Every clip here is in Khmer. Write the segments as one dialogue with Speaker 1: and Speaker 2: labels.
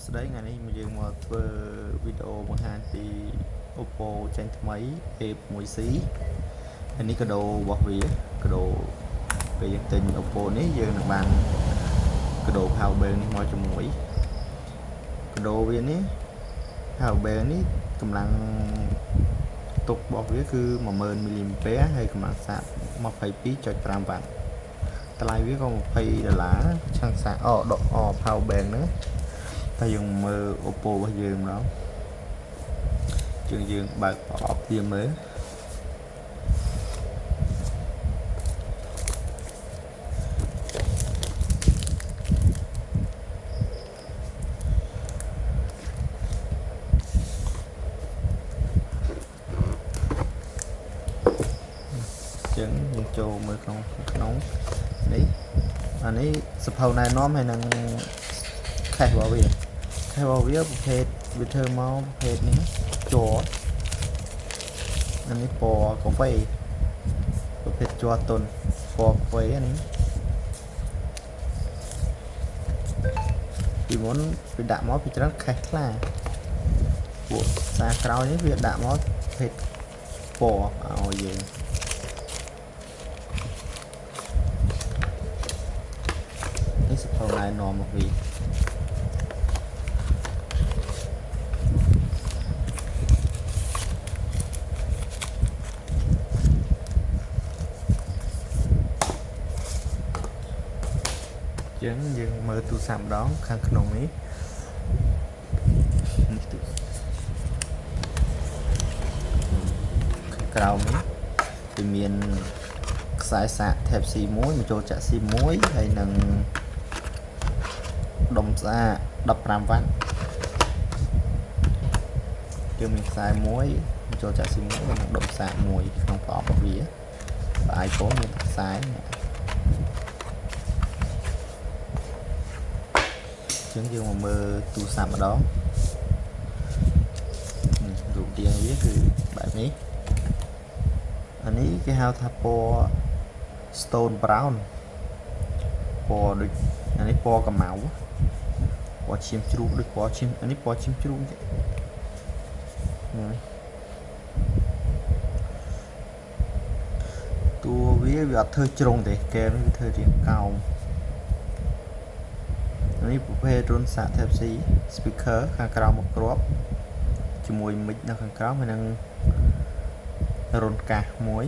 Speaker 1: ស្តីថ្ងៃនេះយើងមកធ្វើវីដេអូបង្ហាញពី Oppo ចេញថ្មី A6c ហើយនេះកាដូរបស់វាកាដូពេលយើងទិញ Oppo នេះយើងនឹងបានកាដូ power bank នេះមកជាមួយកាដូវានេះ power bank នេះកម្លាំងទុករបស់វាគឺ10000 mAh ហើយកម្លាំងសាក22.5វ៉ាត់តម្លៃវាក៏20ដុល្លារឆាំងសាកអូដកអូ power bank ហ្នឹងតែយើងមើល Oppo របស់យើងម្ដងជាងយើងបើកប្រអប់វាមើលចឹងយើងចូលមើលក្នុងក្នុងនេះអានេះសភៅណែនាំហើយនឹង case របស់វា case របស់វាប្រភេទវាធ្វើមកប្រភេទនេះជ័រអានេះពណ៌កាហ្វេប្រភេទជ័រតុនពណ៌កាហ្វេអានេះពីមុនវាដាក់មកពីច្រើន case ខ្លាពួកសារក្រោយនេះវាដាក់មកប្រភេទពណ៌ឲ្យយើងនេះសភៅណែនាំមកវាចឹងយើងមើលទូរស័ព្ទម្ដងខាងក្នុងនេះនេះទូខាងក្រោមនេះវាមានខ្សែសាក Type C មួយមកចូលចាក់ C មួយហើយនឹងដុំស្អា15វ៉ាត់យើងមានខ្សែមួយចូលចាក់ C មួយនិងដុំសាកមួយក្នុងប្រអប់របស់វាបើ iPhone មានខ្សែនេះចឹងយើងមកមើលទូរស័ព្ទម្ដងនេះរូបរាងវាគឺបែបនេះអានេះគេហៅថាពណ៌ stone brown ពណ៌ដូចអានេះពណ៌កម្ៅពណ៌ឈាមជ្រូកដូចពណ៌ឈាមអានេះពណ៌ឈាមជ្រូកទេហ្នឹងតួវាវាអត់ធ្វើជ្រុងទេកែមនេះវាធ្វើរាងកោងនេះប្រភេទរន្ធសាក Type C speaker ខាងក្រោមមកគ្រាប់ជាមួយ mic នៅខាងក្រោមហើយនឹងរន្ធកាសមួយ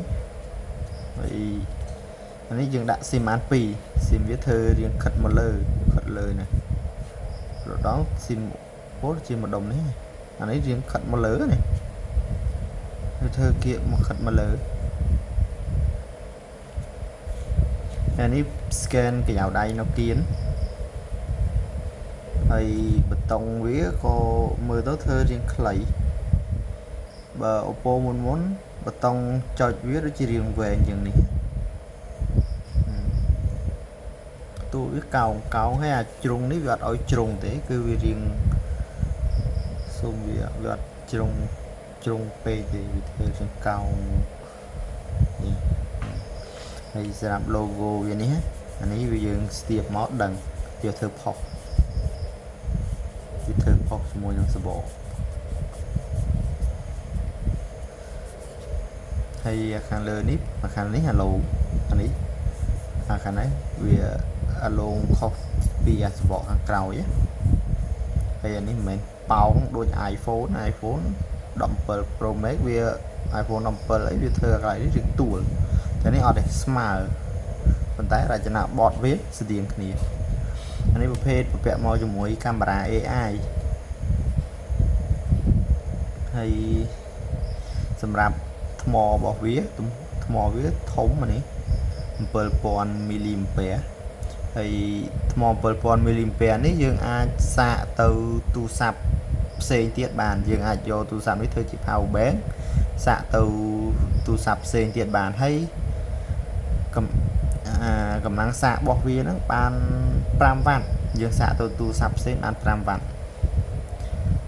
Speaker 1: ហើយអានេះយើងដាក់ SIM បាន2 SIM វាធ្វើរាងខិតមកលើខិតលើណារដង SIM ពោលជាមួយដុំនេះអានេះរាងខិតមកលើនេះវាធ្វើគៀកមកខិតមកលើអានេះ scan ក្រយៅដៃនៅគៀនហើយប៊ូតុងវាក៏មើលទៅធ្វើរាងខ្លីបើ Oppo មុនមុនប៊ូតុងចុចវាដូចជារាងវែងជាងនេះតួវាកោងកោងហើយអាជ្រុងនេះវាអត់ឲ្យជ្រុងទេគឺវារាងសុំវាវាអត់ជ្រុងជ្រុងពេកទេវាធ្វើជាងកោងនេះហើយសម្រាប់ logo វានេះអានេះវាយើងស្ទាបមកដឹងវាធ្វើផុសវាធ្វើផុសជាមួយនឹងសបកហើយខាងលើនេះខាងនេះអាឡូអានេះអាខាងនេះវាអាឡូងខុសពីអាសបកខាងក្រោយហើយអានេះមិនមែនប៉ោងដូច iPhone iPhone 17 Pro Max វា iPhone 17អីវាធ្វើកន្លែងនេះរាងទួលតែនេះអត់ទេស្មើប៉ុន្តែរចនាបថវាស្តៀងគ្នាអានេះប្រភេទប្រពាក់មកជាមួយកាមេរ៉ា AI ហើយសម្រាប់ថ្មរបស់វាថ្មវាធំអានេះ7000មីលីអាំពែហើយថ្ម7000មីលីអាំពែនេះយើងអាចសាកទៅទូរស័ព្ទផ្សេងទៀតបានយើងអាចយកទូរស័ព្ទនេះធ្វើជា power bank សាកទៅទូរស័ព្ទផ្សេងទៀតបានហើយកំអាកម្លាំងសាករបស់វាហ្នឹងបាន5វ៉ាត់យើងសាកទៅទូរស័ព្ទផ្សេងបាន5វ៉ាត់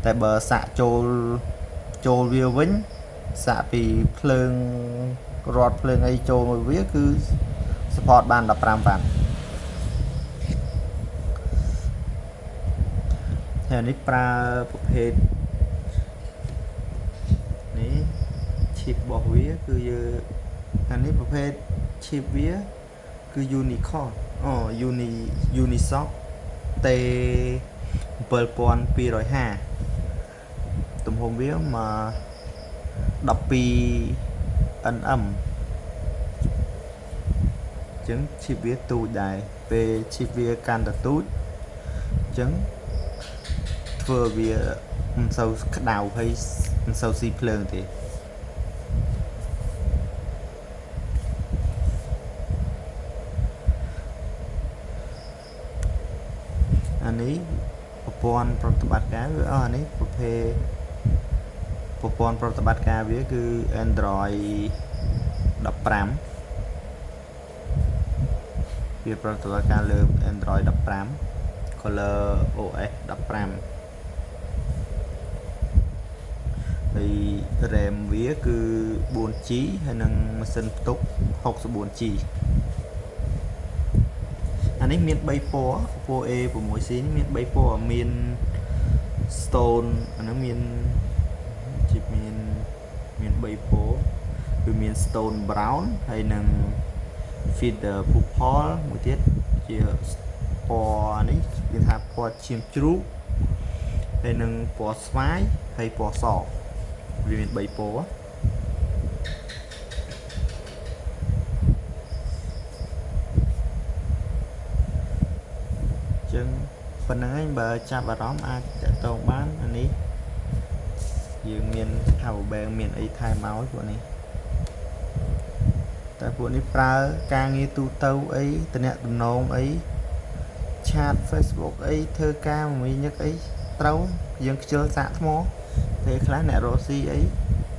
Speaker 1: តែបើសាកចូលចូលវាវិញសាកពីភ្លើងរត់ភ្លើងអីចូលមកវាគឺ support បាន15វ៉ាត់ហើយ ហើយអានេះប្រើប្រភេទនេះ chip របស់វាគឺយើងអានេះប្រភេទ chip វាគឺ Unicorn អូ Uni Unisoc T 7250ទំហំវាមក12 nm អញ្ចឹង chip វាទូចដែរពេល chip វាកាន់តែទូចអញ្ចឹងធ្វើវាមិនសូវក្តៅហើយមិនសូវស៊ីភ្លើងទេអានេះប្រព័ន្ធប្រតិបត្តិការវាអស់អានេះប្រភេទប្រព័ន្ធប្រតិបត្តិការវាគឺ Android 15វាប្រតិបត្តិការលើ Android 15 Color OS 15ហើយ RAM វាគឺ 4G ហើយនិងម៉ាស៊ីនផ្ទុក 64G អានេះមាន3ពណ៌ពណ៌ A6C នេះមាន3ពណ៌មាន Stone អាហ្នឹងមានជាមានមាន3ពណ៌វាមាន Stone Brown ហើយនិង Feather Purple មួយទៀតជាពណ៌នេះគេថាពណ៌ឈាមជ្រូកហើយនិងពណ៌ស្វាយហើយពណ៌សវាមាន3ពណ៌ចឹងប៉ុណ្្នឹងឯងបើចាប់អារម្មណ៍អាចតាក់ទងបានអានេះយើងមាន power bank មានអីថែមឲ្យពួកនេះតែពួកនេះប្រើការងារទូទៅអីតំណតំណងអីchat Facebook អីធ្វើការមួយញឹកអីត្រូវយើងខ្ជិលសាកថ្មពេលខ្លះអ្នករកស៊ីអី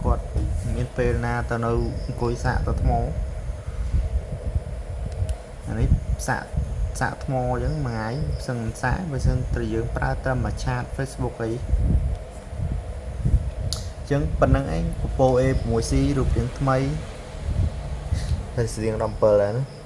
Speaker 1: គាត់មានពេលណាទៅនៅអង្គុយសាកទៅថ្មអានេះសាកសាកថ្មអញ្ចឹងមួយថ្ងៃសឹងមិនសាកបើសិនតែយើងប្រើត្រឹមមួយ chat Facebook អីអញ្ចឹងប៉ុណ្្នឹងឯង Oppo A6C រូបរាងថ្មីហើយស្រៀង17ដែរណា។